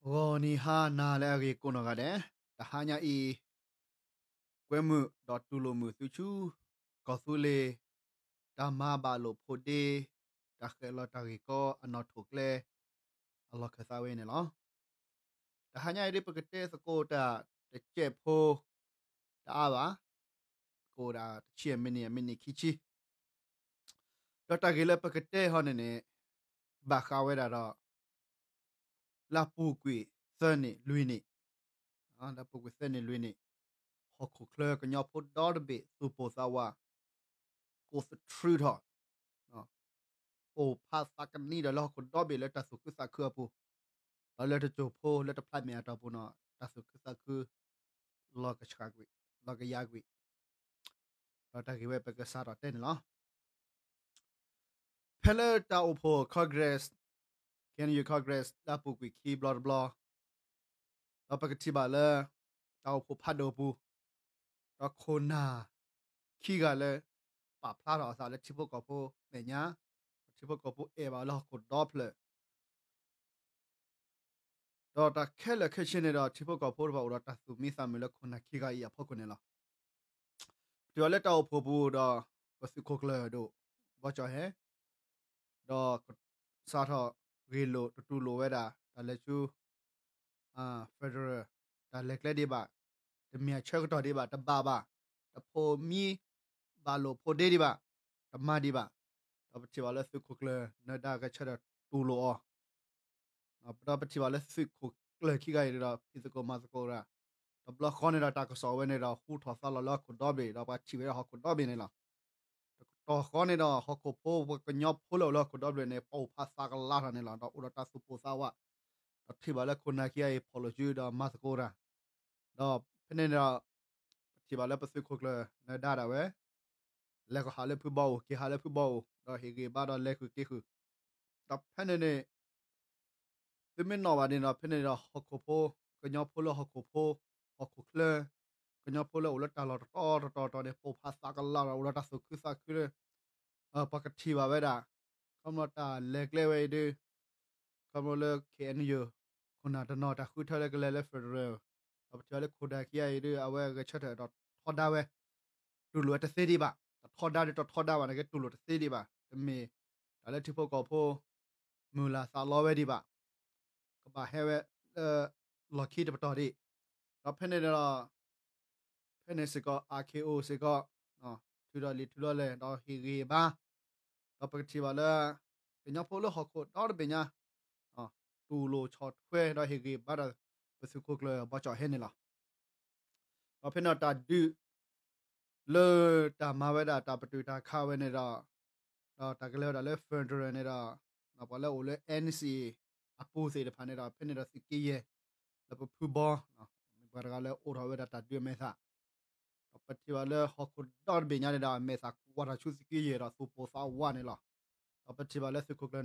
ဂီၤနံၤဟါနၤလၢအဂ့ၤကိးနီၢ်ဂၤဒဲး, တဟါညါအံၤ ကွဲမုာ်ဒီးတူၢ်လိာ်မုာ်သုဆူ ကီၢ်သူလ့ၤ တၢ်မၤဘၣ်လိာ်ဖိးဒ့, တၢ်ဃဲးလီၤတၢ်ဂ့ၢ်ကီအနီၣ်ထိၣ်ကျဲ အလီၢ်ခၢၣ်သးဝဲန့ၣ်လီၤ. တဟါညါအံၤဒ်ပကတဲသကိးတၢ်တစဲးဖိ တအါဘၣ်, သကိးဒၣ်တဆံအမံးနံး အမံးနံးခံဆံ ဒီးတၢ်ဂ့ၢ်လၢပကတဲဟီန့ၣ်န့ၣ် ဘၣ်ဃးဝဲဒၣ်ဒီး လၢအပူၤကွံာ်သၢနံၣ်လွံၢ်နံၣ်, လၢအပူၤကွံာ်သၢနံၣ်လွံၢ်နံၣ်, ဟီၣ်ခိၣ်ချၢကညီဖိဒီတဘ့ၣ် သူၣ်ပိၢ်သးဝး ကိးသထြူးထီၣ်, ပိၢ်ဖးသးကနံဒီးလၢဟီၣ်ခိၣ်ဒီဘ့ၣ်လၢတၢ်သူၣ်ခုသးခုအပူၤ, ဒီးလၢတစိၢ်ဖိလၢတဖျးမဲာ်အတီၢ်ပူၤန့ၣ် တၢ်သူၣ်ခုသးခု လီၤကဆှးကွံာ် လီၤကယၤကွံာ်, ဒီးတၢ်ဂ့ၢ်ဝဲပကစးထီၣ်တဲန့ၣ်လီၤ. ဖဲလၢတၢ်အိၣ်ဖှိၣ် Congress, KNU Congress လၢအပူၤကွံာ်ခံဘျီတဘျီ, ဒီးပကထံၣ်ဘၣ်လၢ တၢ်အိၣ်ဖှိၣ်ဖးဒိၣ်အပူၤ, ဒီးခိၣ်နၢ်ခံဂၤလၢ ပာ်ဖျါထီၣ်အသးလၢထံဖိကီၢ်ဖိမဲာ်ညါ, ဒီးထံဖိကီၢ်ဖိအဲၣ်ဘၣ်လၢဟီၣ်ခိၣ်ဒီဖျၢၣ် ဒီးတၢ်ခဲလၢာ်ခဲဆ့န့ၣ်ဒီး ထံဖိကီၢ်ဖိတဖၣ်အိၣ်ဒီးတၢ်သူၣ်မံသးမုာ်လၢခိၣ်နၢ်ခံဂၤအံၤအဖီခိၣ်န့ၣ်လီၤ. ပထံၣ်ဘၣ်လၢတၢ်အိၣ်ဖှိၣ်ပူၤဒီး ပသုးခိၣ်ကျၢၢ်ဒိၣ် ဘီကၠီၣ်ဟဲ ဒီးစးထီၣ်ဂ့ၢ်လိာ်တတူၢ်လိာ်ဝဲဒၣ် တၢ်လဲၤဆူ federal တၢ်လဲၤကျဲဒံးဘၣ်, တမ့ၢ်အဆၢကတီၢ်ဒံးဘၣ်, တဘၣ်ဘၣ်, တဖိးမံဘၣ်လိာ်ဖိးဒ့ဒံးဘၣ်, တမၤဒံးဘၣ်, ဒီးပထံၣ်ဘၣ်လၢသုးခိၣ်ကျၢၢ်နၢၤဒါဂဲၤဆၢထၢၣ်တူၢ်လိာ်အီၤ ဒီးပထံၣ်ဘၣ်လၢသုးခိၣ်ကျၢၢ်ခံဂၤအံၤဒီး ဖံးသကိးမၤသကိးတၢ်, တဘျီဃီန့ၣ်ဒီးတၢ်ကစီၣ်ဝဲန့ၣ်ဒီး ဟူထီၣ်သါလီၤလၢဟီၣ်ခိၣ်ဒီဘ့ၣ် ဒီးပှၤထံၣ်ဝဲဒၣ်ဟီၣ်ခိၣ်ဒီဘ့ၣ်န့ၣ်လီၤ. တကတီၢ်ဃီန့ၣ်ဒီး ဟီၣ်ခိၣ်ဖိ ပှၤကညီဖိလၢအိၣ်လၢဟီၣ်ခိၣ်ဒီဘ့ၣ်န့ၣ် ပိၢ်ဖးသးကလၤထီၣ်န့ၣ်လီၤ. ဒီးအိၣ်ဒီးတၢ်သူၣ်ပိၢ်သးဝး, ဒီးထံၣ်ဘၣ်လၢခိၣ်နၢ်ခံဂၤအံၤဖီၣ်လိာ်စုဒီးမၤသကိးတၢ်, ဒီးဖဲန့ၣ်န့ၣ်ဒီး ပထံၣ်ဘၣ်လၢပသုးခိၣ်ကျၢၢ်နၢၤဒါဒၣ်ဝဲ လဲၤကဟးလၢဖုဘီအိၣ် က့ၤဟးလၢဖုဘီအိၣ် ဒီးဟ့ၣ်ဂံၢ်ဘါဒီးလဲၤဃုာ်က့ၤဃုာ်, ဒီးဖဲန့ၣ်န့ၣ် သုမ့ၢ်နီၣ်ဘၣ်န့ၣ်ဒီး ဖဲန့ၣ်ဒီးဟီၣ်ခိၣ်ဖိ, ကညီဖိလၢဟီၣ်ခိၣ်ဖိ, ဟီၣ်ခိၣ်ချၢ, ကညီဖိလၢအိၣ်လၢတၢ်လီၢ်တတီၤတတီၤတီၤန့ၣ် ပိၢ်ဖးသးကလၤဒီး အိၣ်ဒီးတၢ်သူၣ်ခုသးခုလၢ ပှၤကထံၣ်ဘၣ်ဝဲဒၣ်, ခီဖျိတၢ်လဲၤကျဲဝဲအံၤဒုး, ခီဖျိလၢ KNU ခိၣ်နၢ်တနီၤတၢ်ဃုထၢလၢကလဲၤလၢ federal, ဒီးပထံၣ်ဘၣ်လၢခိၣ်နၢ်ခံဂၤအံၤဒုး အဝဲဂဲၤဆၢထၢၣ်ဒီးထီဒါဝဲ, တူၢ်လိာ်ဝဲတသ့ဒံးဘၣ်, တထီဒါဒုးတထီဒါဘၣ်န့ၣ်က့ တူၢ်လိာ်တသ့ဒံးဘၣ်, တမ့ၢ်တၢ်လၢထံဖိကီၢ်ဖိ မုၢ်လၢ်သးလီဝဲဒံးဘၣ်, ကဘၣ်ဟဲဝဲလၢ လီၢ်ခံတပတီၢ်ဒံး, ဒီးဖဲန့ၣ်ဒီး ဖဲန့ၣ်စ့ၢ်ကီး RKO စ့ၢ်ကီး ထုးထီၣ်လံာ်ထုးထီၣ်လဲၢ် ဒီးဟ့ၣ်ဂံၢ်ဘါ, ဒီးပကထံၣ်ဘၣ်လၢ ကညီဖိလၢဟီၣ်ခိၣ်ဒီတဘ့ၣ်ညါ တူၢ်လိာ်ဆီၣ်ထွဲဒီးဟ့ၣ်ဂံၢ်ဘါဒီး ပသုးခိၣ်ကျၢၢ်ဘီကၠီၣ်ဟဲန့ၣ်လီၤ. ဒီးဖဲန့ၣ်တၢ်ဒုး လၢတၢ်မၤဝဲဒၣ်တၢ်ပတုာ်တၢ်ခးဝဲန့ၣ်ဒီး ဒီးတၢ်ကလဲၤဝဲဒၣ်လၢ federal န့ၣ်ဒီး ပှၤလၢအိၣ်လၢ NCA အပူၤသ့ၣ်တဖၣ်န့ၣ်ဒီး ဖဲန့ၣ်ဒီးသုးက့ယဲၢ် လၢပဖုဘီ မ့ၢ်ပှၤတဂၤလၢအိးထီၣ်ဝဲဒၣ်တၢ်ဒုးအမဲာ်သၣ်, ဒီးပထံၣ်ဘၣ်လၢဟီၣ်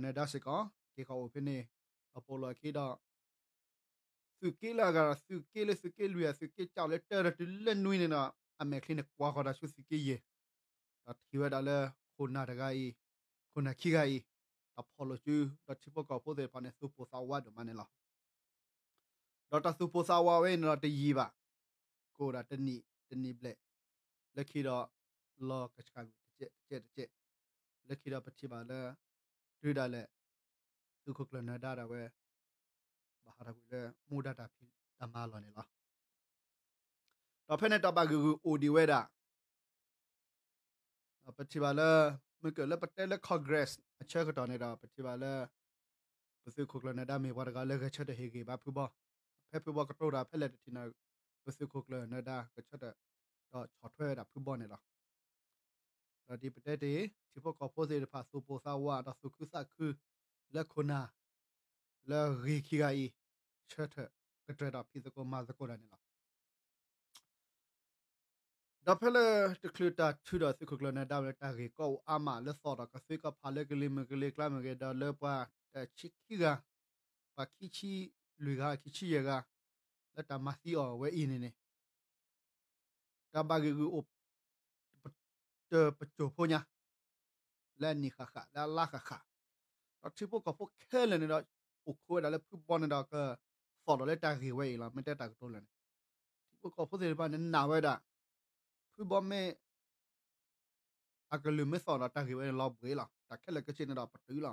ခိၣ်ဒီတဘ့ၣ်ညါန့ၣ်ဒီး အမဲာ်သၣ်ကွၢ်ထီၣ်ဆူသုးက့ယဲၢ်ဒီးသူၣ်ပိၢ်သးဝးန့ၣ်လီၤ. ဒီးပထံၣ်ဘၣ်လၢသုးခိၣ်ကျၢၢ်နၢၤဒါစ့ၢ်ကီး က့ၤဃီၤအိၣ်ဖဲန့ၣ် ဒီးပိာ်လီၢ်ခံဒီး သုးက့လၢအဂၤဒီး သုးက့လၢသုးက့လွံၢ်ဧါ သုးက့ကၠီလၢတၢ်ဒီးတုၤလၢနွံန့ၣ်ဒီး အမဲာ်ချံန့ၣ်ကွၢ်ဃီၤတၢ်ဆူသုးက့ယဲၢ်, ဒီးထံၣ်ဝဲဒၣ်လၢခိၣ်နၢ်တဂၤအံၤ, ခိၣ်နၢ်ခံဂၤအံၤ, ဒီးဖီၣ်လိာ်စု ဒီးထံဖိကီၢ်ဖိသ့ၣ်တဖၣ်န့ၣ် သူၣ်ပိၢ်သးဝးဒိၣ်မးန့ၣ်လီၤ. ဒီးတၢ်သူၣ်ပိၢ်သးဝးဝဲအံၤန့ၣ်ဒီးတယံာ်ဘၣ်, ကအိၣ်ဒၣ်တနံၣ်တနံၣ်ဘျဲၣ်, လၢခံဒီး လီၤကဆှၣ်ကွံာ်တကဲးတကဲးတကဲး, လၢခံဒီးပထံၣ်ဘၣ်လၢ တုၤဒၣ်လဲာ် သုးခိၣ်ကျၢၢ်နၢၤဒါဒၣ်ဝဲ ဘၣ်ဟးထီၣ်ကွံာ်လၢမူဒါတၢ်ဖံးတၢ်မၤလီၢ်န့ၣ်လီၤ. ဒီးဖဲန့ၣ်တၢ်ဘၣ်ဂံာ်ဂုာ်အိၣ်ဒံးဝဲဒၣ် ဒီးပထံၣ်ဘၣ်လၢ မ့ၢ်ကလၢပတဲလၢ Congress အဆၢကတီၢ်န့ၣ်ဒီး ပထံၣ်ဘၣ်လၢ ပသုးခိၣ်ကျၢၢ်နၢၤဒါမ့ၢ်ပှၤတဂၤလၢဂဲၤဆၢထၢၣ်ဟ့ၣ်ဂံၢ်ဘါဖုဘီ, ဖဲဖုဘီကတိၤတၢ်ဖဲလဲၣ်တထံၣ်န့ၣ် ပသုးခိၣ်ကျၢၢ်နၢၤဒါဂဲၤဆၢထၢၣ် ဒီးဆီၣ်ထွဲဝဲဒၣ်ဖုဘီန့ၣ်လီၤ. ဒီးဒ်ပတဲတ့ၢ် ထံဖိကီၢ်ဖိသ့ၣ်တဖၣ်သူၣ်ပိၢ်သးဝးဒီးသူၣ်ခုသးခု လၢခိၣ်နၢ် လၢဂ့ၤခံဂၤအံၤ ဆၢထၢၣ်ကတြၢၤဒီးဖံးသကိးမၤသကိးတၢ်န့ၣ်လီၤ. ဒီးဖဲလၢတချုးတၢ်ထုးဒီးသုးခိၣ်ကျၢၢ်နၢၤဒါဝဲလၢတၢ်ဂ့ၢ်ကီအိၣ်အါမး လၢသီၣ်ဒီးကသွံကီၢ်ဖးလၢကလံၤမုၢ်ကလံၤကျါမ့ၢ်ဂ့ၤ ဒီးလၢပှၤတဆံခံဂၤ, ပှၤခံဆံလွံၢ်ဂၤ ခံဆံယဲၢ်ဂၤ လၢတၢ်မၤသံအီၤဝဲအံၤန့ၣ်န့ၣ် တၢ်ဘၣ်ဂံာ်ဂုာ်အိၣ် တပစိာ်ဖိညါ လၢအနံၣ်ဃၣ်ဃၣ် လၢအလါဃၣ်ဃၣ်, ဒီးထံဖိကီၢ်ဖိခဲလၢာ်န့ၣ်ဒီး အိၣ်ခိးဝဲဒၣ်လၢဖုဘီန့ၣ်ဒီး က fight သီၣ်ဒီးလၢတၢ်ဂ့ၢ်ဝဲအံၤလီၤ. မ့ၢ်တဲတၢ်ကတိၤလၢာ်န့ၣ် ထံဖိကီၢ်ဖိသ့ၣ်တဖၣ်န့ၣ်နာ်ဝဲဒၣ် ဖုဘီမ့ၢ် အကလုၢ်မ့ၢ်သီၣ်ဒီးတၢ်ဂ့ၢ်ဝဲန့ၣ်လီၤဘှံးလီၤ. တၢ်ခဲလၢာ်ခဲဆ့န့ၣ်ဒီးပတုာ်လီၤ.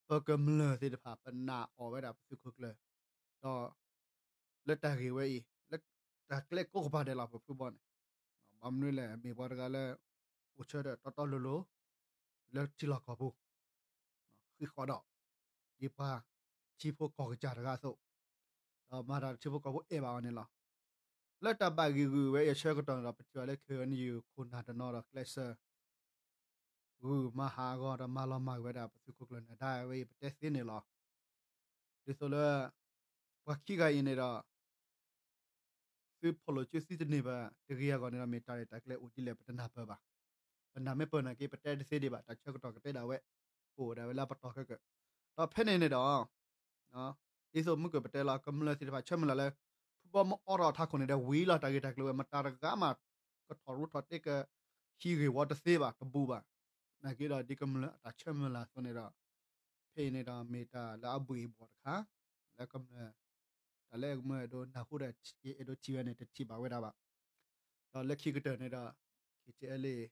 ပကမျၢၢ်သ့ၣ်တဖၣ် ပနာ်အီၤဝဲဒၣ်ပသုးခိၣ်ကျၢၢ် ဒီး လၢတၢ်ဂ့ၢ်ဝဲအံၤ လၢတၢ်ကျဲကိးကပၤဒဲးလီၤ ပဖုဘီန့ၣ်. ဘၣ်မနုၤလဲၣ် မ့ၢ်ပှၤတဂၤလၢ အိၣ်ဆၢထၢၣ်တီတီလိၤလိၤ လၢထံလီၢ်ကီၢ်ပူၤ ဃံးဃီဒီး ဒ်ပှၤထံဖိကီၢ်ကစၢ်တဂၤအသိး, ဒီးမၤတၢ်ထံဖိကီၢ်ဖိအဲၣ်ဘၣ်အီၤန့ၣ်လီၤ. လၢတၢ်ဘၣ်ဂံၢ်ဂုာ်ဝဲအဆၢကတီၢ်န့ၣ်ဒီး ပထံၣ်ဘၣ်လၢ ခ့ၣ်အဲၣ်ယူၣ် ခိၣ်နၢ်တနီၤဒီးကျဲးစၢး ဂုာ်မၤဟးဂီၤဒီးမၤလီၤမၢ်ကွံာ်ဝဲဒၣ် ပသုးခိၣ်ကျၢၢ်နၢၤဒါဝဲအံၤ ပတဲသ့န့ၣ်လီၤ. ဒ်သိးလၢ ပှၤခံဂၤအံၤန့ၣ်ဒီး သုးဖီၣ်လိာ်စုသံတန့ၢ်ဘၣ်တဂ့ၤအဂီၢ်န့ၣ်ဒီး မ့ၢ်တၢ်ရဲၣ်တၢ်ကျဲၤအိၣ်ဒ်လဲၣ် ပတနၢ်ပၢၢ်ဘၣ်. ပနၢ်မ့ၢ်ပၢၢ်နာ်က့ ပတဲတသ့ဒံးဘၣ်. တၢ်ဆၢကတီၢ်ကတဲဒၣ်ဝဲ ကအိၣ်ဒၣ်ဝဲလၢအပတီၢ်ခဲကၢၢ်. ဒီးဖဲန့ၣ်န့ၣ်ဒီး ဒ်သိးမုၢ်ကၢၢ်ပတဲလီၤ ကမျၢၢ်သ့ၣ်တဖၣ်ဆၢမုၢ်လၢ်လၢ ဖုဘီမ့ၢ်အိးထီၣ်ထးခိၣ်န့ၣ်ဒီးဝံၤလီၤ တၢ်ဂ့ၢ်တၢ်ကျိၤဝဲ မတၤတဂၤမး ကထီၣ်ရူထီၣ်တ့ၢ်ကဟံးဂ့ၢ်ဝီတသ့ဘၣ် တဘူးဘၣ်. နာ်က့ဒီး ဒ်ကမျၢၢ်အတၢ်ဆၢမုၢ်လၢ်အသိးန့ၣ်ဒီး ဖဲအံၤန့ၣ်ဒီး မ့ၢ်တၢ်လၢအဘှံးအဘှီၣ်တခါ လၢကမျၢၢ် တၢ်လၢကမျၢၢ်အဲၣ်ဒိးနၢ်ဟူဒီး အဲၣ်ဒိးထံၣ်ဝဲန့ၣ် တထံၣ်ဘၣ်ဝဲဒၣ်ဘၣ်. ဒီးလၢခံကတၢၢ်န့ၣ်ဒီး ခ့ၣ်ထံအဲလ့ၣ်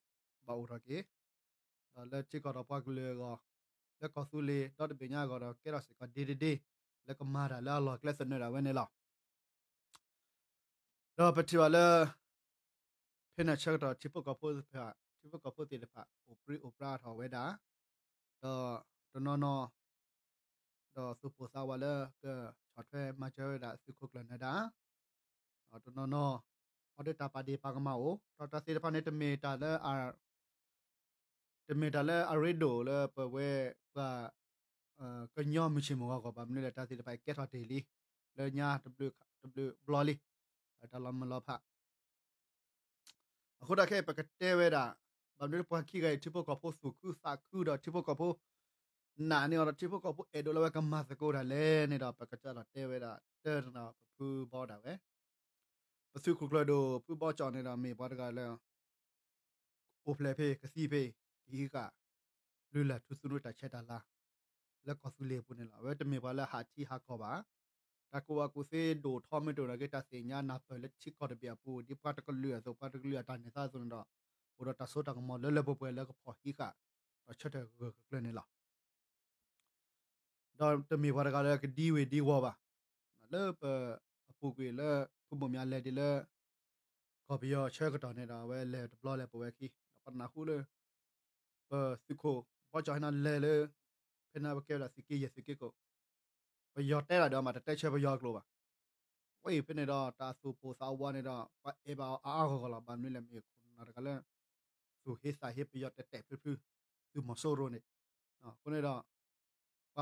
ဘၣ်အိၣ်ထီၣ်က့ၤ ဒီးလၢထံကီၢ်ဒီးပှၤကလုာ်အဂီၢ် လၢကီၢ်သူလ့ၤဒီတဘ့ၣ်ညါအဂီၢ်ဒီး ကဲထီၣ်စ့ၢ်ကီးဒ့ဒ့ဒ့ လၢကမၤတၢ်လၢအလီၢ်ကျဲသနၢၣ်ဒၣ်ဝဲန့ၣ်လီၤ. ဒီးပထံၣ်ဘၣ်လၢ ဖဲန့ၣ်ဆၢကတီၢ် ထံဖိကီၢ်ဖိသ့ၣ်တဖၣ် ထံဖိကီၢ်ဖိသ့ၣ်တဖၣ် အိၣ်ပြံအိၣ်ပြါထီၣ်ဝဲဒၣ် ဒီးတနီၤနီၤ ဒီးသူၣ်ပိၢ်သးဝးလၢကဆီၣ်ထွဲမၤစၢၤဝဲဒၣ်သုးခိၣ်ကျၢၢ်နၢၤဒါ ဒီးတနီၤနီၤ အီၤဒၣ်တၢ်ပာ်ဒ့ၣ်ပာ်ကမၣ်အိၣ် ဒီးတၢ်သ့ၣ်တဖၣ်န့ၣ် တမ့ၢ်တၢ်လၢ တမ့ၢ်တၢ်လၢအရ့ဒိၣ်လၢပဝဲပှၤ ကညီမုၢ်ဆ့ၣ်မုၢ်ဂီၤအဂီၢ်ဘၣ်. မနုၤလဲၣ် တၢ်သ့ၣ်တဖၣ်အံၤကဲထီၣ်တ့ၢ်လံ လၢညါတဘျုးဘျီလံ တၢ်လီၤမုၢ်လီၤဖး အဃိတၢ်ခဲအံၤ ပကတဲဝဲဒၣ် ဘၣ်မနုၤပှၤခံဂၤအံၤ ထံဖိကီၢ်ဖိသူၣ်ခုသးခုဒီးထံဖိကီၢ်ဖိ နာ်န့ၢ်အီၤဒီး ထံဖိကီၢ်ဖိအဲၣ်ဒိးလၢအဝဲကမၤသကိးတၢ်လဲၣ်န့ၣ်ဒီး ပကစးထီၣ်တဲဝဲဒၣ် တၢ်န့ၣ်ဒီး ပဖုဘီဒၣ်ဝဲ ပသုးခိၣ်ကျၢၢ်ဒိၣ် ဖုဘီကၠီန့ၣ်ဒီး မ့ၢ်ပှၤတဂၤလၢ အိၣ်ဖျဲၣ်ဖဲ ကသံၣ်ဖဲ ကဟံးဃာ် လုၢ်လၢ်ထူသနူတၢ်ဆဲးတၢ်လၤ လၢကီၢ်သူလ့ၤအပူၤန့ၣ်လီၤ. အဝဲတမ့ၢ်ပှၤလၢဟးထံဟးကီၢ်ဘၣ်. တၢ်ကူၣ်ဘၣ်ကူၣ်သ့ဒိၣ်ထီမ့ၢ်တအိၣ်နာ်က့ တၢ်သ့ၣ်ညါနၢ်ပၢၢ်လၢထံကီၢ်တဘ့ၣ်အပူၤ ဒ်ပှၤတကလုာ်အသိး ပှၤတကလုာ်အတၢ်န့ၢ်သါအသိးန့ၣ်ဒီး အိၣ်ဒီးတၢ်စိတၢ်ကမီၤလၢလၢပှဲၤပှဲၤလၢကဖီၣ်ဟံးဃာ် ဒီးဆၢထၢၣ်ဂၢၢ်ဂၢၢ်ကျၢၤကျၢၤန့ၣ်လီၤ. ဒီးတမ့ၢ်ပှၤတဂၤလၢကဒံဝ့ၤဒံဝီၤဘၣ်. လၢပအပူၤကွံာ်လၢ ဖုဘိၣ်မၠးလဲၤဒ်လၢ ကီၢ်ပယီၤဆၢကတီၢ်န့ၣ်ဒီး အဝဲလဲၤတဘျီလဲၤပိာ်ဝဲခံ ဒီးပနၢ်ဟူလၢ ပသုးခိၣ်ဘီကၠီဟဲနၤလဲၤလၢ ဖဲန့ၣ်ပကဲဝဲဒၣ်သုးက့ယဲၢ်သုးက့ခိၣ် ပယီၤတဲဒၣ်ဒီး မ့ၢ်တတဲဆၢပယီၤအကျိာ်ဘၣ်. ဝဲအံၤဖဲန့ၣ်ဒီး တၢ်သူၣ်ပိၢ်သးဝးန့ၣ်ဒီး ပှၤအဲၣ်ဘၣ်အီၤအါအါဂီၢ်ဂီၢ်လီၤ. ဘၣ်မနုၤလဲၣ် မ့ၢ်ခိၣ်နၢ်တဂၤလၢ သူၣ်ဟ့သးဟ့ပယီၤတဲာ်တဲာ်ဖျုးဖျုး သုးမီၤစိရိၤန့ၣ် အဃိန့ၣ်ဒီး ပှ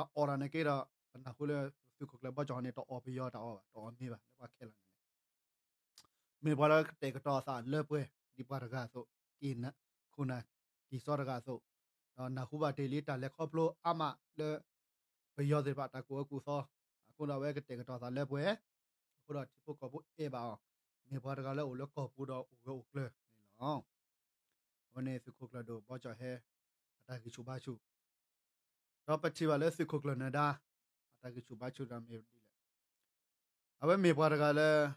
ၤအီၣ်တၢ်န့ၣ်က့ဒီး ပနၢ်ဟူလၢ သုးခိၣ်ကျၢၢ်ဘီကၠီန့ၣ် တအီၣ်ပယီၤတၢ်အီၣ်ဘၣ် တအီၣ်မ့ၤဘၣ် လၢပှၤခဲလၢာ်န့ၣ် မ့ၢ်ပှၤလၢကတဲာ်ကတီၤအသးလၢပှဲၤ ဒ်ပှၤတဂၤအသိး က့ၤန ခိၣ်နၢ်က့ၤစီတဂၤအသိး ဒီးနၢ်ဟူဘၣ်တ့ၢ်လံတၢ်လဲၤခီဖျိအါမးလၢ ပယီၤသ့ၣ်တဖၣ်တၢ်ကူၣ်အၢကူၣ်သီ အဃိဒီးအဝဲကတဲာ်ကတီၤသးလၢပှဲၤ အဃိဒီးထံဖိကီၢ်ဖိအဲၣ်ဘၣ်အီၤ မ့ၢ်ပှၤတဂၤလၢအိၣ်လၢကီၢ်ပူၤဒီးအိၣ်ဂၢၢ်အိၣ်ကျၢၤန့ၣ်လီၤ. အဝဲန့ၣ်သုးခိၣ်ကျၢၢ်ဒိၣ်ဘီကၠီဟဲ အတၢ်ဂံၢ်ဆူၣ်ဘါဆူၣ် ဒီးပထံၣ်ဘၣ်လၢသုးခိၣ်ကျၢၢ်နၢၤဒါ အတၢ်ဂံၢ်ဆူၣ်ဘါဆူၣ်ဒီးမ့ၢ်ဒ်လဲၣ် အဝဲမ့ၢ်ပှၤတဂၤလၢ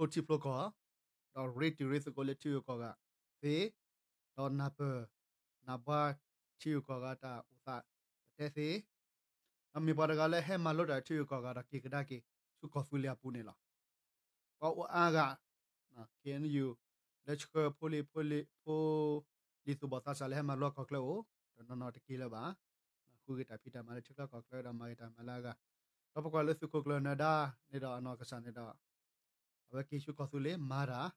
ဖျိထံဖျိကီၢ် ဒီးရ့တံၤရ့သကိးလၢထံဂုၤကီၢ်ဂၤသ့, ဒီးနၢ်ပၢၢ် နၢ်ဘှါထံဂုၤကီၢ်ဂၤတၢ်အိၣ်သးပတဲသ့, ဒီးမ့ၢ်ပှၤတဂၤလၢဟဲမၤလိတၢ်ထံဂုၤကီၢ်ဂၤဒီးက့ၤကဒါက့ၤ ဆူကီၢ်သူလ့ၤအပူၤန့ၣ်လီၤ. ပှၤအိၣ်အါဂၤ KNU လၢဆှၢဖိလံၤဖိလံၤ ဖိလံၤသူၣ်ဘီၣ်သးစၢ်လၢဟဲမၤလိကီၢ်ချၢအိၣ် တနီၤနီၤတက့ၤလၢၤဘၣ်. ဃုက့ၤတၢ်ဖံးတၢ်မၤလၢထံချၢကီၢ်ချၢဒီးမၤက့ၤတၢ်မၤလၢအဂၤ, ဒီးပကွၢ်လၢသုးခိၣ်ကျၢၢ်နၢၤဒါန့ၣ်ဒီးအနီၢ်ကစၢ်န့ၣ်ဒီး အဝဲက့ၤဆူကီၢ်သူလ့ၤမၤတၢ်, ဒီး ဖီၣ်ထီၣ်ပၢ် စုလီၢ်ခီၣ်လီၢ်,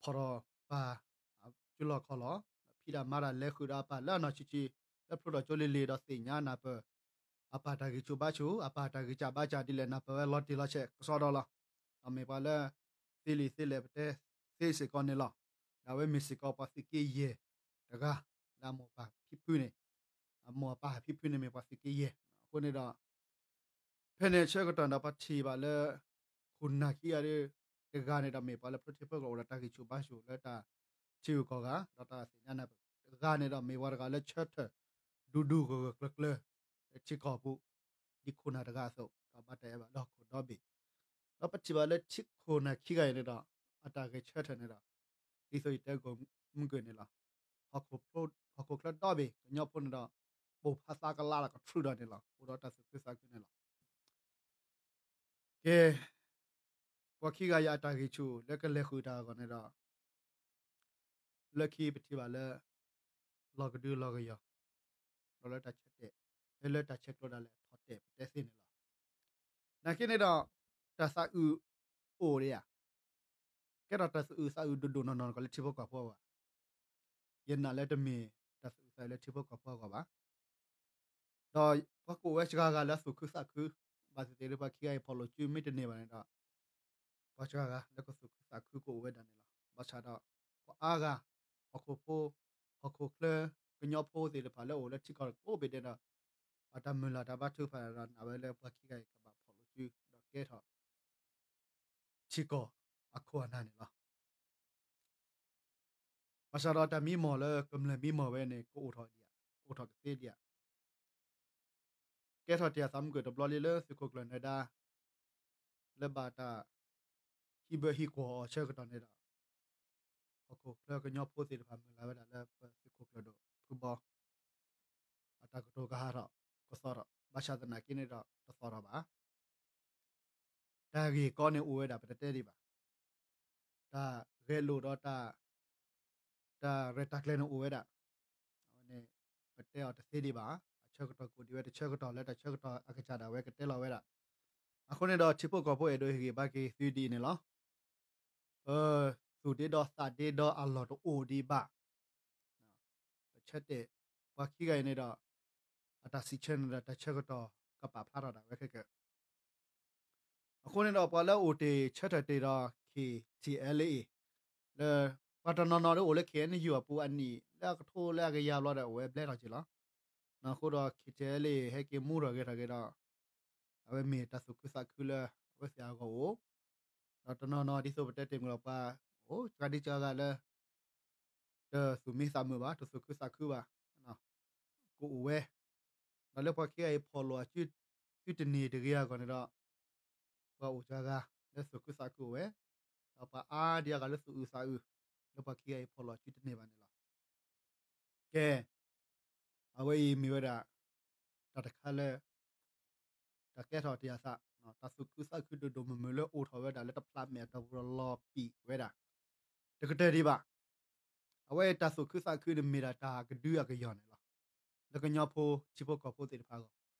ဖံးတၢ်မၤတၢ်လဲၤဃုာ်ဒီးအပၢ်လၢအနီၢ်ဆံးဆံး လၢဖျိထီၣ်ကၠိလံၤလံၤဒီးသ့ၣ်ညါနၢ်ပၢၢ် အပၢ်တၢ်ဂံၢ်ဆူၣ်ဘါဆူၣ် အပၢ်တၢ်ဂံၢ်စၢ်ဘါစၢ်ဒ်လဲၣ် နၢ်ပၢၢ်ဝဲလီၤတံၢ်လီၤဆဲးကစီဒီလီၤ. ဒီးမ့ၢ်ပှၤလၢ သ့လံာ်သ့လဲၢ်ပတဲသ့စ့ၢ်ကီးန့ၣ်လီၤ. ဒီးအဝဲမ့ၢ်စ့ၢ်ကီးပှၤသုးက့ယဲၢ်တဂၤ လၢအမိၢ်အပၢ်ဖံဖုန့ၣ်, အမိၢ်အပၢ်ဖံဖုန့ၣ်မ့ၢ်ပှၤသုးက့ယဲၢ်. အဃိန့ၣ်ဒီး ဖဲန့ၣ်ဆၢကတီၢ်ဒီးပထံၣ်ဘၣ်လၢ ခိၣ်နၢ်ခံဂၤဒီး တဂၤန့ၣ်ဒီးမ့ၢ်ပှၤလၢဖျိထံဖျိကီၢ်အိၣ်ဒီးတၢ်ဂံၢ်ဆူၣ်ဘါဆူၣ်လၢတၢ်ထံဂုၤကီၢ်ဂၤ ဒီးတၢ်သ့ၣ်ညါနၢ်ပၢၢ်, တဂၤန့ၣ်ဒီးမ့ၢ်ပှၤတဂၤလၢဆၢထၢၣ် ဒူဒူဂၢၢ်ဂၢၢ်ကျၢၤကျၢၤ လၢထံကီၢ်ပူၤ, ဒ်ခိၣ်နၢ်တဂၤအသိး ဒီးဘၣ်တၢ်အဲၣ်ဘၣ်လၢဟီၣ်ခိၣ်ဒီဘ့ၣ်, ဒီးပထံၣ်ဘၣ်လၢထံခိၣ်နၢ်ခံဂၤအံၤန့ၣ်ဒီး အတၢ်ဂဲၤဆၢထၢၣ်န့ၣ်ဒီး ဒ်သိးယတဲဂီၢ်မုၢ်ကၢၢ်န့ၣ်လီၤ. ဟီၣ်ခိၣ်ချၢဒီဘ့ၣ် ကညီဖိန့ၣ်ဒီး ပိာ်ဖးသးကလးလီၤ ကထြူးဒီးန့ၣ်လီၤ. အိၣ်ဒီးတၢ်သူၣ်ခုသးခုန့ၣ်လီၤ. ကဲ, ပှၤခံဂၤအံၤအတၢ်ဂံၢ်ဆူၣ်လၢကလဲၤဃုာ်တၢ်အဂီၢ်န့ၣ်ဒီး လၢခံပထံၣ်ဘၣ်လၢ လီၤကဒုလီၤကယီၤ, ဒီးလၢတၢ်ဆၢတဲာ်, လၢတၢ်ဆဲးကျိးဒၣ်လဲာ်ထီၣ်တဲာ်ပတဲသ့န့ၣ်လီၤ. နာ်က့န့ၣ်ဒီး တၢ်သးအုးအိၣ်ဒံးဧါ, ကဲထီၣ်တၢ်သူၣ်အုးသးအုးဒိၣ်ဒိၣ်နီၢ်နီၢ်ကီးလၢထံဖိကီၢ်ဖိအဂီၢ်, ယနာ်လၢတမ့ၢ်တၢ်သူၣ်အုးသးအုးလၢထံဖိကီၢ်ဖိအဂီၢ်ဘၣ်. ဒီးပှၤကအိၣ်ဝဲစှၤဂၤလၢအသူၣ်ခုသးခု, ဘၣ်သ့ၣ်သ့ၣ်လၢပှၤခံဂၤအံၤဖီၣ်လိာ်စုမ့ၢ်တန့ၢ်ဘၣ်န့ၣ်ဒီး ပှၤစှၤဂၤလၢကသူၣ်ခုသးခုကအိၣ်ဝဲဒၣ်န့ၣ်လီၤ. ဘၣ်ဆၣ်ဒီး ပှၤအါဂၤ ဟီၣ်ခိၣ်ဖိ ဟီၣ်ခိၣ်ချၢ ကညီဖိသ့ၣ်တဖၣ်လၢအအိၣ်လၢထံကီၢ်ကိးဘ့ၣ်ဒဲးဒီး အတၢ်မုၢ်လၢ်တၢ်ဘါထုကဖၣ်ဒီးနာ်ဝဲလၢပှၤခံဂၤအံၤကဘၣ်ဖီၣ်လိာ်စု ဒီးကဲထီၣ် ထံကီၢ်အခိၣ်အနၢ်န့ၣ်လီၤ. ဘၣ်ဆၣ်ဒီးတၢ်မံမီၢ်လၢကမျၢၢ်မံမီၢ်ဝဲန့ၣ် ကအိၣ်ထီၣ်ဒံးဧါ, အိၣ်ထီၣ်ကသ့ဒံးဧါ. ကဲထီၣ်တ့ၢ်အသးမုၢ်ကၢၢ်တဘျီလံလၢသုးခိၣ်ကျၢၢ်နၢၤဒါ လၢဘၣ်တၢ်ဟံးဘၢဟံးကွီၢ်အီၤဆၢကတီၢ်န့ၣ်ဒီး ဟီၣ်ခိၣ်ချၢကညီဖိသ့ၣ်တဖၣ်မုၢ်လၢ်ဝဲဒၣ်လၢပသုးခိၣ်ကျၢၢ်ဒိၣ်ဖုဘီ အတၢ်ကတိၤကဟးထီၣ်ကသီထီၣ် ဘၣ်ဆၣ်သနာ်က့န့ၣ်ဒီးတသီထီၣ်ဘၣ်. တၢ်ဂ့ၢ်ကီန့ၣ်အိၣ်ဝဲဒၣ် ပတတဲဒံးဘၣ်. တၢ်ဂဲၤလိာ်ဒီး တၢ်ရဲၣ်တၢ်ကျဲၤန့ၣ်အိၣ်ဝဲဒၣ်. အဝဲန့ၣ် ပတဲအီၤတသ့ဒံးဘၣ်. အဆၢကတီၢ်ကအိၣ်ဒံးဝဲတဆၢကတီၢ်လၢတၢ်ဆၢကတီၢ်အကစၢ်ဒၣ်ဝဲကတဲလီၤဝဲဒၣ်. အဃိန့ၣ်ဒီးထံဖိကီၢ်ဖိအဲၣ်ဒိးဟ့ၣ်ဂံၢ်ဘါက့ၤသုဒ်အံၤန့ၣ်လီၤ. ပသူၣ်ဒ့ဒီသးဒ့ဒီအလီၢ်တအိၣ်ဒံးဘၣ်. ပဆၢတဲာ် ပှၤခံဂၤအံၤန့ၣ်ဒီး အတၢ်စံးဆၢန့ၣ်ဒီး တၢ်ဆၢကတီၢ်ကပာ်ဖျါထီၣ်ဒၣ်ဝဲခဲကၢ်. အဃိန့ၣ်ဒီး ပှၤလၢအအိၣ်တ့ၢ်ဆၢထၢၣ်တ့ၢ်ဒီး ခ့ၣ်ထံၣ်အဲလ်အ့ၣ် လၢ ပှၤတနီၤနီၤဒၣ်အိၣ်လၢ ခ့ၣ်အဲၣ်ယူၣ် အပူၤအနံၣ် လၢအကထိလၢအကယၤဘျီဒီး အိၣ်ဝဲဘျဲထီၣ်က့ၤလီၤ. အဃိဒီး ခ့ၣ်ထံၣ်အဲလ်အ့ၣ် ဟဲက့ၤမူထီၣ်ဂဲၤထီၣ်က့ၤဒီး အဝဲမ့ၢ်တၢ်သူၣ်ခုသးခုလၢအဝဲသ့ၣ်အဂီၢ်အိၣ်, ဒီးတနီၤနီၤဒ်သိးပတဲတ့ၢ်မုၢ်လီၤ ပှၤအိၣ်စှၤဒံးစှၤဂၤလၢ တသူၣ်မံသးမုာ်ဘၣ်, တသူၣ်ခုသးခုဘၣ်, ကအိၣ်ဝဲ, ဒီးလၢပှၤခံဂၤအံၤဖီၣ်လိာ်အစုတန့ၢ်တဂ့ၤအဂီၢ်န့ၣ်ဒီး ပှၤအိၣ်စှၤဂၤလၢသူၣ်ခုသးခုအိၣ်ဝဲ, ဒီးပှၤအါဒံးအဂၤလၢသူၣ်အုးသးအုး လၢပှၤခံဂၤအံၤဖီၣ်လိာ်အစုတန့ၢ်ဘၣ်န့ၣ်လီၤ. ကဲ, အဝဲအံၤမ့ၢ်ဝဲဒၣ် တၢ်တခါလၢ တၢ်ကဲထီၣ်တ့ၢ်အသး, တၢ်သူၣ်ခုသးခုဒိၣ်ဒိၣ်မုၢ်မုၢ်လၢအိၣ်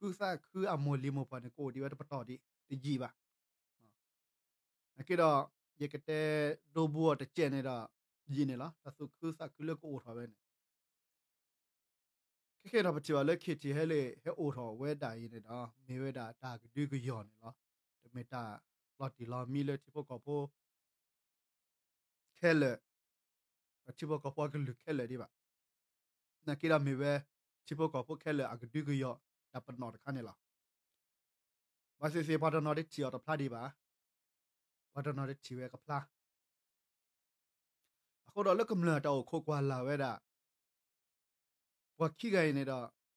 ထီၣ်ဝဲဒၣ်လၢတဖျးမဲာ်အတီၢ်ပူၤဒီးလီၤပံာ်ဝဲဒၣ် တကတၢၢ်ဒံးဘၣ်. အဝဲအံၤတၢ်သူၣ်ခုသးခုန့ၣ်မ့ၢ်ဒၣ်တၢ်ကဒုအကယီၢ်န့ၣ်လီၤ. လၢကညီဖိထံဖိကီၢ်ဖိသ့ၣ်တဖၣ်အဂီၢ်, တၢ်သူၣ်ခုသးခုအမိၢ်လံၤမိၢ်ပှၢ်န့ၣ် ကအိၣ်ဒံးဝဲတပတီၢ်ဒံး တယံာ်ဘၣ်. နာ်က့ဒီး ယကတဲဒိဘိအီၤတစဲးန့ၣ်ဒီး ယံာ်န့ၣ်လီၤ. တၢ်သူၣ်ခုသးခုလၢကအိၣ်ထီၣ်ဝဲန့ၣ် ခဲကဲဒီးပထံၣ်ဘၣ်လၢ ခ့ၣ်ထံၣ်အဲလ်အ့ၣ် ဟဲအိၣ်ထီၣ်ဝဲဒၣ်အံၤန့ၣ်ဒီး မ့ၢ်ဝဲဒၣ်တၢ်ကဒုကယီၢ်န့ၣ်လီၤ. တမ့ၢ်တၢ်လီၤတံၢ်လီၤမံလၢထံဖိကီၢ်ဖိခဲလၢာ်, ဒီးထံဖိကီၢ်ဖိအကလုာ်ခဲလၢာ်ဒံးဘၣ်. နာ်က့ဒီးမ့ၢ်ဝဲ ထံဖိကီၢ်ဖိခဲလၢာ်အကဒုကယီၢ်တၢ်ပနီၣ်တခါန့ၣ်လီၤ. ဘၣ်သ့ၣ်သ့ၣ်ပှၤတနီၤတထံၣ်အီၤတဖျါဒံးဘၣ်, ပှၤတနီၤတထံၣ်ဝဲကဖျါ အဃိဒီးလၢကမျၢၢ်တၢ်အိၣ်ခိးကွၢ်လၢ်ဝဲဒၣ် ပှၤခံဂၤအံၤန့ၣ်ဒီး လၢကဟဲ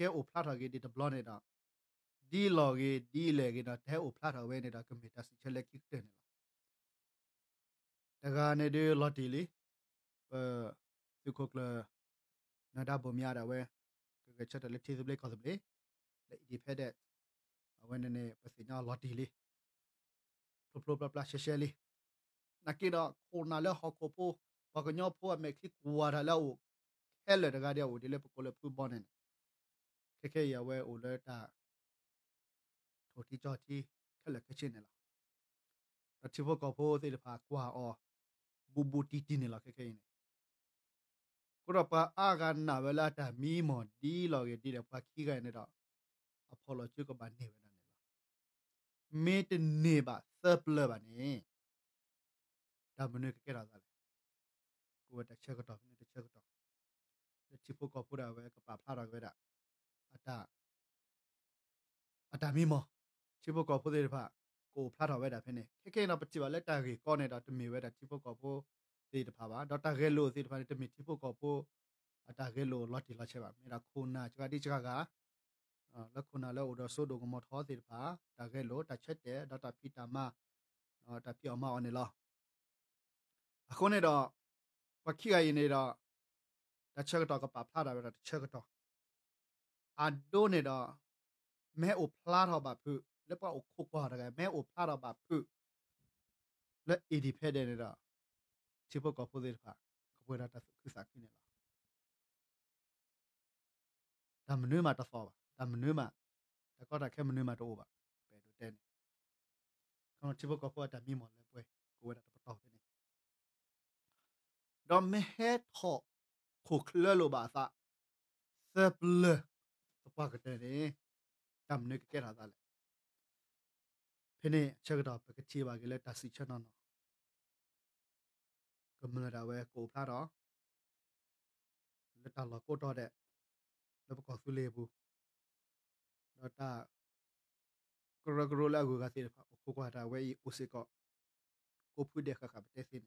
အိၣ်ဖျါထီၣ်က့ၤဒံးတဘျီန့ၣ်ဒီး ဒ်လီၢ်ဂ့ၤဒ်လဲၣ်ဂ့ၤဒီး တဟဲအိၣ်ဖျါထီၣ်ဝဲန့ၣ်ဒီး ကမ့ၢ်တၢ်စံးဆၢလၢခံကတၢၢ်န့ၣ်လီၤ. တဂၤန့ၣ်ဒုးလီၤတံၢ်လံ, ပသုးခိၣ်ကျၢၢ် နၢၤဒါဘိၣ်မၠးဒၣ်ဝဲ ကဂဲၤဆၢထၢၣ်လၢထံသဘျ့ကီၢ်သဘျ့ လၢ independent အဝဲန့ၣ်န့ၣ် ပသ့ၣ်ညါလီၤတံၢ်လံ, ဖျိဖျိဖျါဖျါရှဲရှဲလံ. နာ်က့ဒီးခိၣ်နၢ်လၢဟီၣ်ခိၣ်ဖိ ပှၤကညီဖိအမဲာ်ချံကွၢ်တၢ်လၢအအိၣ်ခဲလၢာ်တဂၤဒ်အအိၣ်ဒ်လၢပကိးလၢဖုဘီန့ၣ်န့ၣ်, ခဲခဲအံၤအဝဲအိၣ်လၢတၢ် ထိၣ်ထံကၠီထံခဲလၢာ်ခဲဆ့န့ၣ်လီၤ. ဒီးထံဖိကီၢ်ဖိသ့ၣ်တဖၣ်ကွၢ်အီၤ ဘူးဘူးတံၢ်တံၢ်န့ၣ်လီၤ ခဲခဲအံၤန့ၣ်. အဃိဒီးပှၤအါဂၤနာ်ဝဲလၢအတၢ်မံမီၢ်ဒ်လီၢ်ဂ့ၤဒ်ဒီး ပှၤခံဂၤအံၤန့ၣ်ဒီး အဖီၣ်လိာ်စုကဘၣ်န့ၢ်ဝဲဒၣ်န့ၣ်လီၤ. မ့ၢ်တန့ၢ်ဘၣ်သၢပျၢၤဘၣ်န့ၣ် တၢ်မနုၤကကဲထီၣ်သးလဲၣ်. ကအိၣ်ဝဲတၢ်ဆၢကတီၢ်ဖဲန့ၣ်တဆၢကတီၢ် လၢထံဖိကီၢ်ဖိဒၣ်ဝဲကပာ်ဖျါထီၣ်က့ၤဝဲဒၣ် အတၢ် အတၢ်မံမီၢ်, ထံဖိကီၢ်ဖိသ့ၣ်တဖၣ် ကအိၣ်ဖျါထီၣ်ဝဲဒၣ်ဖဲန့ၣ်. ခဲခဲအံၤဒီးပထံၣ်ဘၣ်လၢတၢ်ဂ့ၢ်ကီန့ၣ်ဒီး တမ့ၢ်ဝဲဒၣ်ထံဖိကီၢ်ဖိသ့ၣ်တဖၣ်ဘၣ်, ဒီးတၢ်ဂဲၤလိာ်သ့ၣ်တဖၣ်န့ၣ် တမ့ၢ်ထံဖိကီၢ်ဖိ အတၢ်ဂဲၤလိာ်လီၤတံၢ်လီၤဆဲးဘၣ်, မ့ၢ်ဒၣ်ခိၣ်နၢ်စှၤဒံးစှၤဂၤ လၢခိၣ်နၢ်လၢအိၣ်ဒီးစိဒိၣ်ကမီၤထီသ့ၣ်တဖၣ် တၢ်ဂဲၤလိာ်တၢ်ဆၢတဲာ် ဒီးတၢ်ဖံးတၢ်မၤ တၢ်ဖံးအီၣ်မၤအီၣ်န့ၣ်လီၤ. အဃိန့ၣ်ဒီး ပှၤခံဂၤအံၤန့ၣ်ဒီး တၢ်ဆၢကတီၢ်ကပာ်ဖျါထီၣ်ဝဲဒၣ်တၢ်ဆၢကတီၢ် အဒိန့ၣ်ဒီး မ့ၢ်ဟဲအိၣ်ဖျါထီၣ်ဘၣ်ဖုး လၢပှၤအိၣ်ခိးကွၢ်တဂၤ မ့ၢ်ဟဲအိၣ်ဖျါထီၣ်ဘၣ်ဖုး လၢ independent န့ၣ်ဒီး ထံဖိကီၢ်ဖိသ့ၣ်တဖၣ် ကပှဲၤဒီးတၢ်သူၣ်ခုသးခုန့ၣ်လီၤ. တၢ်မနုၤမးတသီၣ်ဘၣ်, တၢ်မနုၤမး, တၢ်ကီတၢ်ခဲမနုၤမးတအိၣ်ဘၣ်. ပအဲၣ်ဒိးတဲန့ၣ် ထံဖိကီၢ်ဖိအတၢ်မံမီၢ်လၢပှဲၤ ကအိၣ်ဝဲဒၣ်တပတီၢ်ဖဲန့ၣ် ဒီးမ့ၢ်ဟဲထီၣ်ခိၣ်ချၢလိာ်ဘၣ်အသး သၢပျၢၤသပှၢ်ကတၢၢ်န့ၣ် တၢ်မနုၤကကဲထီၣ်အသးလဲၣ်. ဖဲန့ၣ်အဆၢကတီၢ် ပကထံၣ်ဘၣ်က့ၤလၢတၢ်စံးဆၢနီၢ်နီၢ် ကမျၢၢ်ဒၣ်ဝဲကအိၣ်ဖျါထီၣ် လၢတၢ်လီၢ်ကိးတီၤဒဲး လၢပကီၢ်သူလ့ၤအပူၤ ဒီးတၢ်ကရၢကရိလၢအဂုၤအဂၤသ့ၣ်တဖၣ် အိၣ်ခိးကွၢ်တၢ်ဝဲအံၤအိၣ်စ့ၢ်ကီး ကိးဖုဒဲးဃၣ်ဃၣ်ပတဲသ့န့ၣ်လီၤ.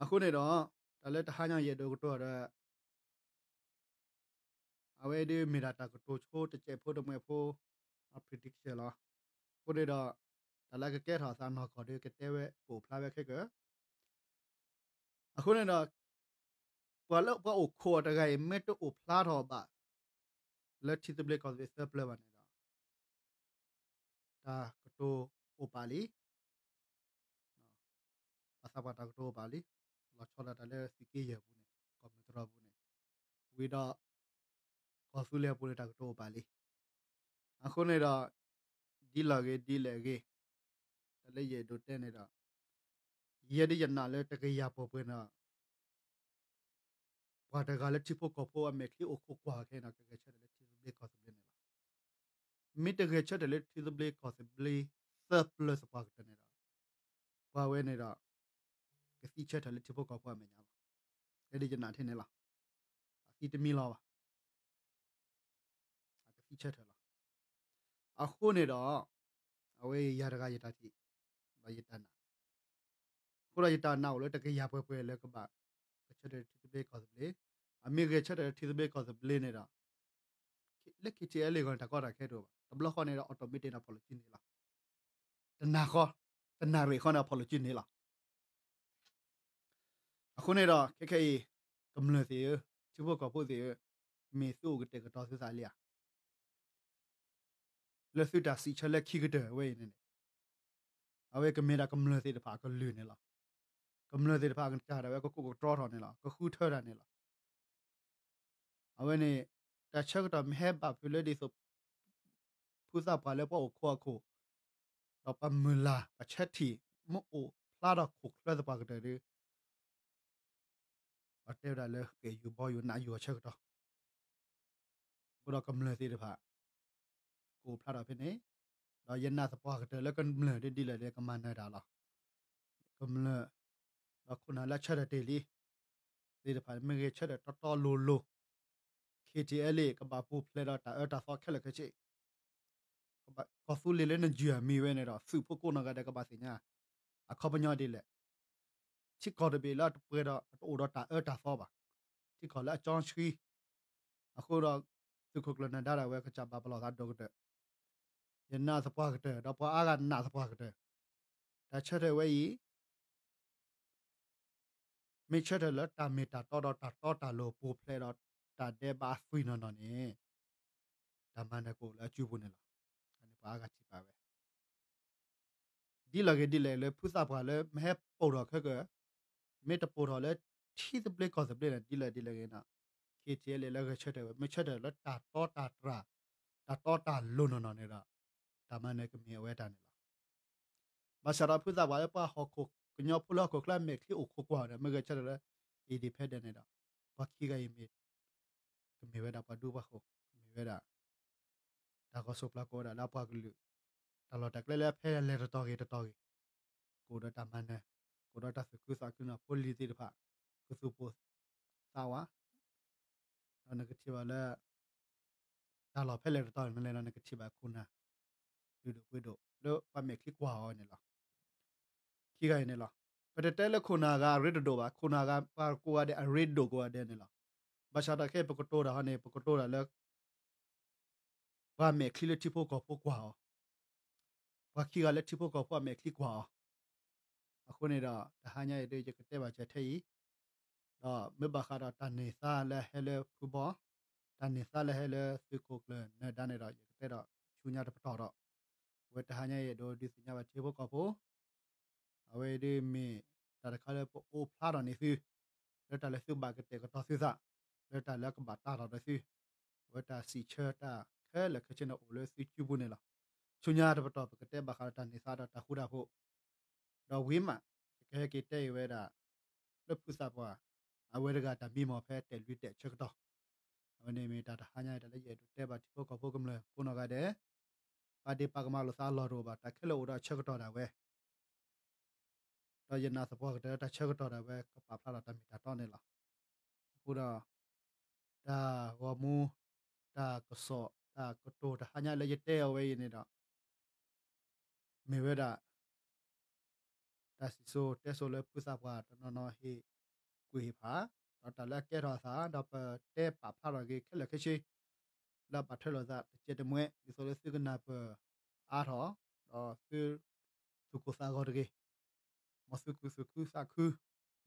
အဃိန့ၣ်ဒီး တၢ်လၢတဟါညါယအဲၣ်ဒိးကတိၤဒီး အဝဲဒၣ်မ့ၢ်ဒၣ်တၢ်ကတိၤဆိတစဲးဖိတမှဲးဖိ prediction လီၤ. အဃိန့ၣ်ဒီး တၢ်လၢကကဲထီၣ်အသးနီၢ်ကီၢ်ဒီး ကတဲဝဲကအိၣ်ဖျါဝဲခဲကၢၤ အဃိန့ၣ်ဒီး ပှၤလၢပှၤအိၣ်ခိးအီၤတဂၤအံၤ မ့ၢ်တအိၣ်ဖျါထီၣ်ဘၣ် လၢထံသဘျ့ကီၢ်သဘျ့သၢပျၢၤဘၣ်န့ၣ်ဒီး တၢ်ကတိၤအိၣ်ပာ်လံ ပှၤသးပှၢ်တၢ်ကတိၤအိၣ်ပာ်လံ, လီၤဆီဒၣ်တၢ်လၢသုးက့ယဲၢ်အပူၤန့ၣ် ကီၢ်မုၢ်တြီၢ်အပူၤန့ၣ်, ဝံၤဒီး ကီၢ်သူလ့ၤအပူၤန့ၣ် တၢ်ကတိၤအိၣ်ပာ်လံ. အဃိန့ၣ်ဒီး ဒ်လဲၣ်ဂ့ၤဒ်လဲၣ်ဂ့ၤ, တၢ်လၢယအဲၣ်ဒိးတဲန့ၣ်ဒီး ယဲဒၣ်ယနာ်လၢတကယၤပှဲၤပှဲၤန့ၣ် ပှၤတဂၤလၢထံဖိကီၢ်ဖိအမဲာ်ချံအိၣ်ခိးကွၢ်ခဲအံၤန့ၣ် ကဂဲၤဆၢထၢၣ်လၢထံသဘျ့ကီၢ်သဘျ့န့ၣ်လီၤ. မ့ၢ်တဂဲၤဆၢထၢၣ်လၢထံသဘျ့ကီၢ်သဘျ့သၢပျၢၤသပှၢ်ကတၢၢ်န့ၣ်ဒီး ပှၤဝဲန့ၣ်ဒီး ကသံဆၢထၢၣ်လၢထံဖိကီၢ်ဖိအမဲာ်ညါလီၤ. ယဲဒၣ်ယနာ်ထဲန့ၣ်လီၤ. အသံတမံလီၤဘၣ် အကသံဆၢထၢၣ်လီၤ. အဃိန့ၣ်ဒီး အဝဲယၤတဂၤယတၢ်ထံၣ် ဒီးယတၢ်နာ်, အဃိဒီးယတၢ်နာ်အိၣ်လၢတကယၤပှဲၤပှဲၤလၢကဘၣ်ဂဲၤဆၢထၢၣ်လၢထံသဘျ့ကီၢ်သဘျ့, အမ့ၢ်ဂဲၤဆၢထၢၣ်လၢထံသဘျ့ကီၢ်သဘျ့န့ၣ်ဒီး လၢ KTLA အဂီၢ်န့ၣ် တၢ်ကီတၢ်ခဲတအိၣ်ဘၣ်, တဘျီဃီန့ၣ်ဒီး automatic န့ၣ် အဖီၣ်လိာ်စုန့ၣ်လီၤ. တနၤဃီ တနၣ်ရံၣ်ဃီန့ၣ် အဖီၣ်လိာ်စုန့ၣ်လီၤ. အဃိန့ၣ်ဒီး ခဲခဲအံၤ ကမျၢၢ်သ့ၣ်ဧၢ, ထံဖိကီၢ်ဖိသ့ၣ်ဧၢ, မ့ၢ်သုအိၣ်ကတဲာ်ကတီၤသုသးလံဧါ လၢသုတၢ်စံးဆၢလၢခံကတၢၢ်ဝဲအံၤန့ၣ်န့ၣ်, အဝဲကမ့ၢ်ဒၣ်ကမျၢၢ်သ့ၣ်တဖၣ်အကလုၢ်န့ၣ်လီၤ. ကမျၢၢ်သ့ၣ်တဖၣ်အကစၢ်ဒၣ်ဝဲကကိးကတြီထီၣ်န့ၣ်လီၤ, ကဃုထၢတၢ်န့ၣ်လီၤ. အဝဲန့ၣ် တၢ်ဆၢကတီၢ်မ့ၢ်ဟဲဘၣ်ဖုးလၢဒ်သိး ဖုသးပှၢ်လၢပှၤအိၣ်ခိးအခိၣ်, ဒီးပှၤမုၢ်လၢ် ပှၤဆၢထံၣ် မ့ၢ်အိၣ်ဖျါထီၣ်ခိၣ်ချၢသပှၢ်ကတၢၢ်ဒီး ပှၤတဲဝဲဒၣ်လၢဃဲၣ်ယိၤဘီယိၤနးယိၤအဆၢကတီၢ်, အဃိဒီးကမျၢၢ်သ့ၣ်တဖၣ် ကအိၣ်ဖျါထီၣ်ဖဲန့ၣ်, ဒီးယနာ်သပှၢ်ကတၢၢ်လၢကမျၢၢ်ဒ်လဲၣ်ဒ်လဲၣ်ကမၤနၢၤတၢ်လီၤ. ကမျၢၢ် ဒီးခိၣ်နၢ်လၢဆၢထၢၣ်တ့ၢ်လံ သ့ၣ်တဖၣ် မ့ၢ်ဂဲၤဆၢထၢၣ်တီတီလိၤလိၤ, KTLA ကဘၣ်ပူၤဖျဲးဒီးတၢ်အၢတၢ်သီခဲလၢာ်ခဲဆ့, ကီၢ်သူလ့ၤလၢနယုၢ်အမံၤဝဲန့ၣ်ဒီး သုးဖိကိးနီၢ်ဂၤဒဲးကဘၣ်သ့ၣ်ညါ, အခီပညီဒ်လဲၣ်, ထံကီၢ်တဘ့ၣ်လၢအတပှဲၤဒီးတအိၣ်ဒီးတၢ်အၢတၢ်သီဘၣ်, ထံကီၢ်လၢအကၠီဆှံ, အဃိဒီး သုးခိၣ်ကျၢၢ်နၢၤဒါဒၣ်ဝဲကစၢ်ဘၣ်ပလီၢ်သးဒိၣ်ကတၢၢ်, ယနာ်သပှၢ်ကတၢၢ် ဒီးပှၤအါဂၤနာ်သပှၢ်ကတၢၢ်, တၢ်ဆၢထၢၣ်ဝဲအံၤ မ့ၢ်ဆၢထၢၣ်လၢတၢ်မ့ၢ်တၢ်တီဒီးတၢ်တီတၢ်လိၤပူၤဖျဲးဒီးတၢ်ဒဲးဘးအသွံၣ်နီၢ်နီၢ်န့ၣ်, တၢ်မၤနၢၤကအိၣ်လၢအစုပူၤန့ၣ်လီၤ. အန့ၣ်ပှၤအါဂၤထံၣ်ဘၣ်ဝဲ ဒ်လဲၣ်ဂ့ၤဒ်လဲၣ်လၢဖုသးပှၢ်လၢမ့ၢ်ဟဲပိာ်ထီၣ်ခဲကၢၤ, မ့ၢ်တပိာ်ထီၣ်လၢထံသဘျ့ကီၢ်သဘျ့န့ၣ် ဒ်လဲၣ်ဒ်လဲၣ်ဂ့ၤန့ၣ်, KTLA လၢဂဲၤဆၢထၢၣ်ဝဲ မ့ၢ်ဆၢထၢၣ်လၢတၢ်တီတၢ်တြၢ်, တၢ်တီတၢ်လိၤနီၢ်နီၢ်န့ၣ်ဒီး တၢ်မၤနၢၤကမ့ၢ်အဝဲတၢ်န့ၣ်လီၤ. ဘၣ်ဆၣ်ဒီးဖုသးပှၢ်လၢပှၤဟီၣ်ခိၣ်ကညီဖိလၢဟီၣ်ခိၣ်ချၢမဲာ်ချံအိၣ်ခိးကွၢ်ဒီး မ့ၢ်ဂဲၤဆၢထၢၣ်လၢ independent န့ၣ်ဒီး ပှၤခံဂၤအံၤမ့ၢ် ကမ့ၢ်ဝဲဒၣ်ပှၤဒူပှၤဃိၣ်, ကမ့ၢ်ဝဲဒၣ် တၢ်ဂီၤစိးပျၢ်ကိးဝဲဒၣ်လၢအပှၤကလုာ်, တၢ်လီၢ်တၢ်ကျဲလၢအဖဲလဲၣ်တတီၤဂ့ၤတတီၤဂ့ၤ, ကအိၣ်ဒီးတၢ်မၤနၢၤ, ကအိၣ်ဒီးတၢ်သူၣ်ခုသးခုနီၢ်ဖိလံၤသ့ၣ်တဖၣ်, ကသူၣ်ပိၢ်သးဝး, ဒီးနကထံၣ်ဘၣ်လၢ တၢ်လီၢ်ဖဲလဲၣ်တတီၤန့ၣ်လဲၣ်ဒီး နကထံၣ်ဘၣ်ခိၣ်နၢ် ဒုၣ်ဒိၣ်ပှ့ၤဒိၣ် လၢပှၤမဲာ်ချံကွၢ်အီၤန့ၣ်လီၤ. ခံဂၤအံၤန့ၣ်လီၤ. ပတတဲလၢခိၣ်နၢ်ဂၤအရ့တဒိၣ်ဘၣ်, ခိၣ်နၢ်ဂၤပှၤကိးဂၤဒဲးအရ့ဒိၣ်ကိးဂၤဒဲးန့ၣ်လီၤ. ဘၣ်ဆၣ်ဒီးခဲအံၤပကတိၤတၢ်ဟီန့ၣ် ပကတိၤတၢ်လၢ ပှၤမဲာ်ချံလၢထံဖိကီၢ်ဖိကွၢ်အီၤ, ပှၤခံဂၤလၢထံဖိကီၢ်ဖိအမဲာ်ချံကွၢ်အီၤ. အဃိန့ၣ်ဒီး တဟါညါအံၤဒ်ယကတဲဘၣ်စၢၤထဲအံၤ, ဒီးမ့ၢ်ဘၣ်ဃးဒီးတၢ်န့ၢ်သါလၢဟဲလၢဖုဘီ, တၢ်န့ၢ်သါလၢဟဲလၢသုးခိၣ်ကျၢၢ်နၢၤဒါန့ၣ်ဒီး ယကတဲဒီးဆူညါတပတီၢ်ဒီး, အဝဲတဟါညါအံၤအဲၣ်ဒိးဒုးသ့ၣ်ညါဘၣ်ထံဖိကီၢ်ဖိ အဝဲဒ်မ့ၢ်တၢ်တခါလၢပအိၣ်ဖျါထီၣ်န့ၢ်သု, လၢတၢ်လၢသုဘၣ်ကတဲာ်ကတီၤသုသး, လၢတၢ်လၢကဘၣ်တၢ်ထီၣ်ဒီးသု, အဝဲတၢ်စံးဆၢတၢ်ခဲလၢာ်ခဲဆ့န့ၣ်အိၣ်လၢသုစုပူၤန့ၣ်လီၤ. ဆူညါတပတီၢ် ပကတဲဘၣ်ဃးဒီးတၢ်န့ၢ်သါဒီးတၢ်ဃူတၢ်ဖိး, ဒီးဝံၤမး ယကဟဲက့ၤတဲအံၤဝဲဒၣ် လၢဖုသးပှၢ် အဝဲတဂၤတၢ်မံမီၢ်ဖဲတဲာ်လွံၢ်တဲာ်ဆၢကတီၢ်, အဝဲန့ၣ်မ့ၢ်တၢ်တဟါညါအံၤ တၢ်လၢယအဲၣ်ဒိးတဲဘၣ်ထံဖိကီၢ်ဖိကမျၢၢ်ကိးနီၢ်ဂၤဒဲး, ပာ်ဒ့ၣ်ပာ်ကမၣ်လိာ်သးအလီၢ်တအိၣ်ဘၣ်, တၢ်ခဲလၢာ်အိၣ်ဒီးအဆၢကတီၢ်ဒၣ်ဝဲ ဒီးယနာ်သပှၢ်ကတၢၢ်လၢတၢ်ဆၢကတီၢ်ဒၣ်ဝဲ ကပာ်ဖျါထီၣ်တၢ်မ့ၢ်တၢ်တီန့ၣ်လီၤ. အဃိဒီး တၢ်ဂီၤမူ, တၢ်ကစီၣ်, တၢ်ကတိၤတဟါညါလၢယတဲအီၤဝဲအံၤန့ၣ်ဒီး မ့ၢ်ဝဲဒၣ် တၢ်စံၣ်စိၤတဲစိၤလၢဖုသးပှၢ်တနီၤနီၤဟ့ၣ်ကွံာ်ဟ့ၣ်ဖး, ဒီးတၢ်လၢအကဲထီၣ်အသး ဒီးပတဲပာ်ဖျါထီၣ်က့ၤခဲလၢာ်ခဲဆ့ လၢအဘၣ်ထွဲလိာ်သးတစဲးတမှဲး ဒ်သိးလၢသုကနၢ်ပၢၢ်အါထီၣ်, ဒီးသု သူၣ်ကိၢ်သးဂီၤတဂ့ၤ, မ်သုကုၢ်သူၣ်ခုသးခု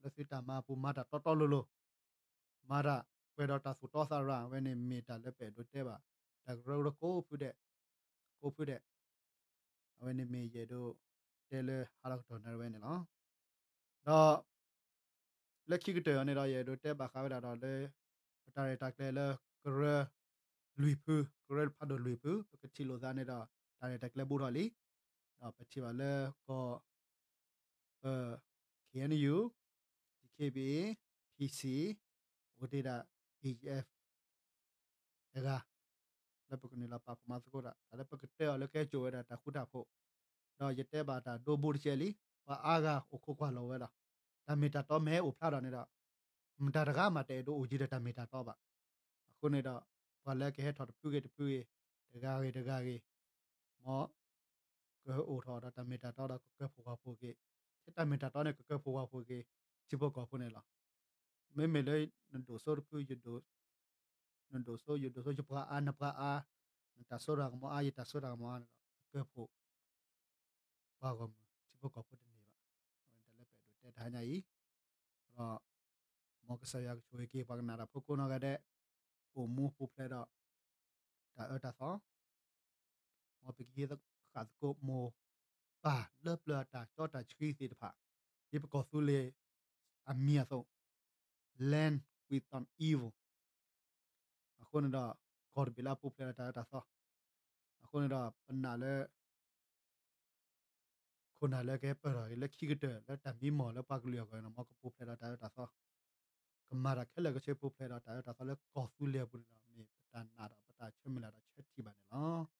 လၢသုတၢ်မၤအပူၤ မၤတၢ်တီတီလိၤလိၤ, မၤတၢ်ပှဲၤဒီးတၢ်သူၣ်တီသးရၤ, အဝဲန့ၣ်မ့ၢ်တၢ်လၢပအဲၣ်ဒိးတဲဘၣ် တၢ်ကရၢကရိကိးဖုဒဲး, ကိးဖုဒဲး, အဝဲန့ၣ်မ့ၢ်ယအဲၣ်ဒိးတဲလၢဟါလီၤကတီၢ်နၢ်ဝဲန့ၣ်လီၤ. ဒီး လၢခံကတၢၢ်အံၤန့ၣ်ဒီး ယအဲၣ်ဒိးတဲဘၣ်ဃးဝဲဒၣ်ဒီးလၢ ပတၢ်ရဲၣ်တၢ်ကျဲၤလၢကရၢလွံၢ်ဖု, ကရၢဖးဒိၣ်လွံၢ်ဖု ပကထံၣ်လိာ်သးန့ၣ်ဒီး တၢ်ရဲၣ်တၢ်ကျဲၤဘူးထီၣ်လံ. ဒီးပထံၣ်ဘၣ်လၢကီၢ် ပ K N U, D K B A, P C, အိၣ်တ့ၢ်ဒၣ် B G F တဂၤ လၢပကနုာ်လီၤပာ်ဖှိၣ်မၤသကိးတၢ် တၢ်လၢပကတၢၢ်အီၤလၢကဟဲစိာ်ဝဲဒၣ်တၢ်ဃူတၢ်ဖိး, ဒီးယတဲဘၣ်တၢ်ဒိဘူးတကဲးလံ, ပှၤအါဂၤအိၣ်ခိးကွၢ်လီၤဝဲလီၤ. တၢ်မ့ၢ်တၢ်တီမ့ၢ်ဟဲအိၣ်ဖျါထီၣ်န့ၣ်ဒီး မတၤတဂၤမးတအဲၣ်ဒိးအိၣ်ယံၤဒီးတၢ်မ့ၢ်တၢ်တီဘၣ်. အဃိန့ၣ်ဒီး ပှၤလၢကဟဲထီၣ်တဖုဂ့ၤတဖုဂ့ၤ, တဂၤဂ့ၤတဂၤဂ့ၤ, မ် ကဟဲအိၣ်ထီၣ်ဒီးတၢ်မ့ၢ်တၢ်တီဒီး ကကၢၢ်ဖှိၣ်ဝၣ်ဖှိၣ်က့ၤ, ထဲတၢ်မ့ၢ်တၢ်တီန့ၣ် ကကၢၢ်ဖှိၣ်ဝၣ်ဖှိၣ်က့ၤ ထံဖိကီၢ်ဖိန့ၣ်လီၤ. မ့မ့ၢ်လၢ နဒိၣ်စိတဖု ယဒိၣ်စိ, ယဒိၣ်စိ ယပှၤအါ နပှၤအါ, နတၢ်စိတၢ်ကမီၤအါ ယတၢ်စိတၢ်ကမီၤအါန့ၣ်ဒီး ကကၢၢ်ဖှိၣ် ပှၤဂီၢ်မုၢ်ထံဖိကီၢ်ဖိတန့ၢ်ဘၣ်. အဝဲန့ၣ်တၢ်လၢပအဲၣ်ဒိးတဲတဟါညါအံၤ, ဒီး မ်ကစၢ်ယွၤကဆိၣ်ဂ့ၤက့ၤပှၤကနၣ်တၢ်ဖိကိးနီၢ်ဂၤဒဲး, အိၣ်မူပူၤဖျဲးဒီး တၢ်အၢတၢ်သီ, မ်ပကဟံးဃာ်သကိးမိၢ်ပၢ်လၢပျၢၤအတၢ်ကၠီတၢ်ဆှံသ့ၣ်တဖၣ်, ဒ်ပကီၢ်သူလ့ၤအမံၤအသိး, Land without evil. အဃိန့ၣ်ဒီး ကီၢ်တဘ့ၣ်လၢအပူၤဖျဲးဒီးတၢ်အၢတၢ်သီ, အဃိန့ၣ်ဒီး ပနာ်လၢ ခိၣ်နၢ်လၢကဟဲပၢၢ်ထီၣ်က့ၤလၢခံကတၢၢ် လၢတၢ်မံမီၢ်လၢပှၤကလုာ်အဂီၢ်န့ၣ် မ်ကပူၤဖျဲးဒီးတၢ်အၢတၢ်သီ, ကမၤတၢ်ခဲလၢာ်ခဲဆ့ပူၤဖျဲးဒီးတၢ်အၢတၢ်သီလၢကီၢ်သူလ့ၤအပူၤန့ၣ်ဒီး မ့ၢ်ပတၢ်နာ်ဒီးပတၢ်ဆၢမုၢ်လၢ်ဒီးဆၢထံၣ်ဘၣ်န့ၣ်လီၤ.